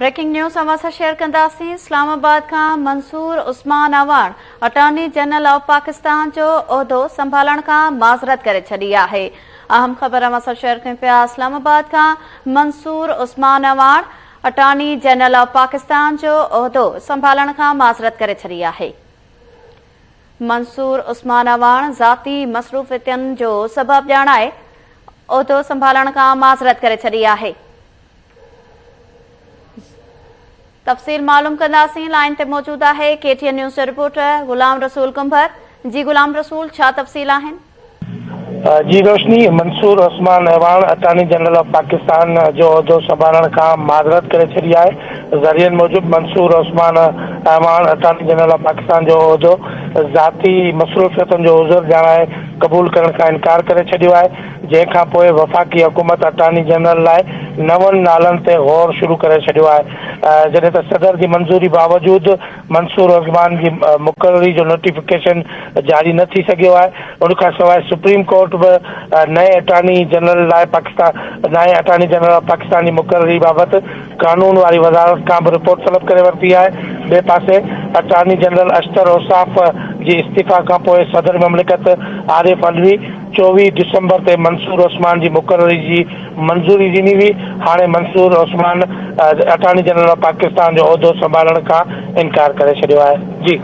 Breaking news اوهان سان share ڪنداسين اسلام آباد کان Mansoor Usman Awan attorney general of Pakistan جو عهدو سنڀالڻ کان معذرت ڪري ڇڏي آهي اهم خبر اوهان سان شيئر ڪيون پيا اسلام آباد کان Mansoor Usman Awan attorney general of Pakistan جو عهدو سنڀالڻ کان معذرت ڪري ڇڏي آهي منصور عثمان اعواڻ ذاتي مصروفيتن جو سبب ڄاڻائي عهدو سنڀالڻ کان معذرت ڪري ڇڏي آهي. تفصيل معلوم ڪنداسين لائين تي موجود آهي ڪي ٽي اين نيوز جو رپورٽر غلام رسول ڪنڀر جي غلام رسول ڇا تفصيل آهن؟ جي Roshni, Mansoor Usman Awan attorney general of Pakistan جو عهدو سنڀالڻ کان معذرت ڪري ڇڏي آهي. ذريعن موجب Mansoor Usman Awan attorney general of Pakistan جو عهدو ذاتي مصروفيتن جو عذر ڄاڻائي قبول ڪرڻ کان انڪار ڪري ڇڏيو آهي. جنهن کان پوء وفاقي حڪومت اٽارني جنرل لاء نون نالن تي غور شروع ڪري ڇڏيو آهي، جڏهن ته صدر جي منظوري باوجود منصور عثمان جي مقرري جو نوٽيفڪيشن جاري نه ٿي سگهيو آهي. ان کان سواء سپريم ڪورٽ به نئين اٽارني جنرل لاء پاڪستان نئين اٽارني جنرل آف پاڪستان جي مقرري بابت قانون واري وزارت کان به رپورٽ طلب ڪري ورتي آهي. ٻئي پاسي اٽارني جنرل اشتر اوصاف جي استعيفيٰ کانپوء صدر مملڪت عارف علوي 24 ڊسمبر تي منصور عثمان جي مقرري جي منظوري ڏني هئي، هاڻي Mansoor Usman attorney general of Pakistan جو عهدو سنڀالڻ کان انڪار ڪري ڇڏيو آهي. جي.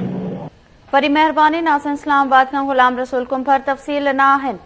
وڏي مهرباني ناظرين اسلام آباد کان غلام رسول ڪنڀر تفصيل ڏنا آهن.